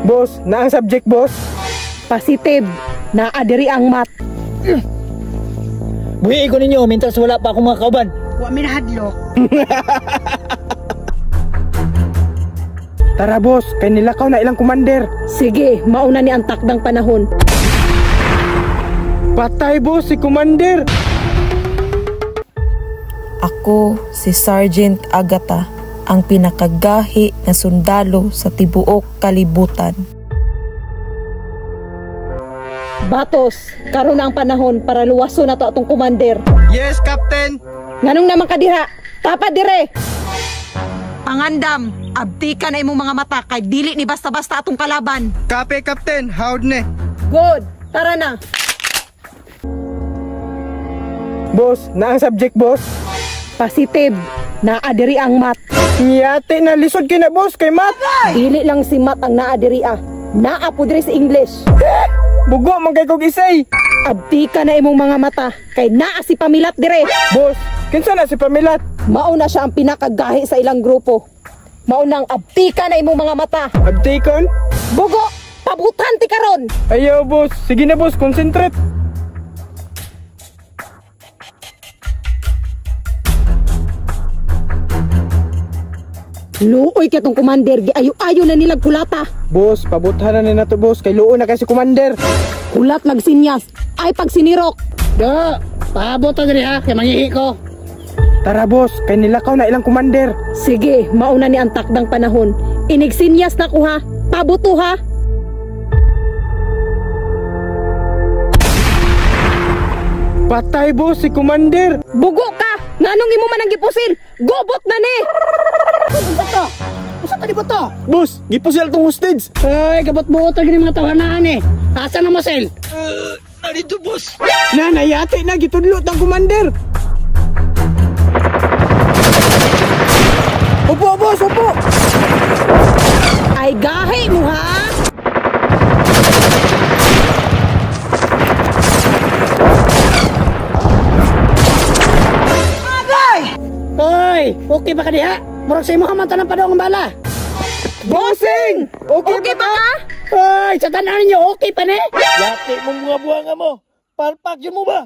Boss, na ang subject, boss. Positive. Naa diri ang mat. Buhi ko ninyo mintras wala pa akong mga kauban. Wa mi nahadlok. Tara, boss, kay nilakaw na ilang commander. Sige, mauna ni ang takdang panahon. Patay, boss, si commander. Ako si Sergeant Agatha, ang pinakagahi na sundalo sa tibuok kalibutan. Batos, karon na ang panahon para luwason na to atong commander. Yes, Captain. Nganong naman ka diha? Tapa dire. Pangandam, abtika na imong mga mata kay dili ni basta-basta atong kalaban. Kape, Captain. Howd ne. Good. Tara na. Boss, na ang subject, boss. Positive. Naa diri ang mat. Ngiyate na lisod kay na, boss, kay mat. Dili lang si mat ang naa diri ah. Naa po diri sa English. Bugo man kay kog isay. Abtika na imong mga mata kay naa si Pamilat dire. Boss, kinsa na si Pamilat? Mauna siya ang pinakagahi sa ilang grupo. Maunang abtika na imong mga mata. Abtikon? Bugo, pabutan ti karon. Ayaw, boss. Sige na, boss, concentrate. Luoy kay tong commander, giayo-ayo na nilag kulata. Boss, pabuthan na ni nato, boss, kay luo na kay si commander. Kulat lag sinyas, ay pag sinirok. Do, paabot ta diri ha, kay mangihi ko. Tara, boss, kay nilakaw na ilang commander. Sige, mauna ni ang takdang panahon. Inigsinyas na ko ha, pabuto ha. Patay, boss, si commander. Bugo ka, nganong imo man ang gipusil? Gobot na ni. Usa to? Usa to di ba to? Boss, gipusil tong hostage. Ay, gabot-buot gini mga tawanan eh. Asa na mo sel? Na, nayate na, gitudlo tang commander. Upo, boss, upo. Ay gahi mo ha. Oy, okay ba ka diha? Murag sa imo man tanang padong ang bala. Bossing! Okay, Okay ba ka? Oy, sa tanan ninyo okay pa ni? Yati mong mga buwanga mo. Palpak yun mo ba?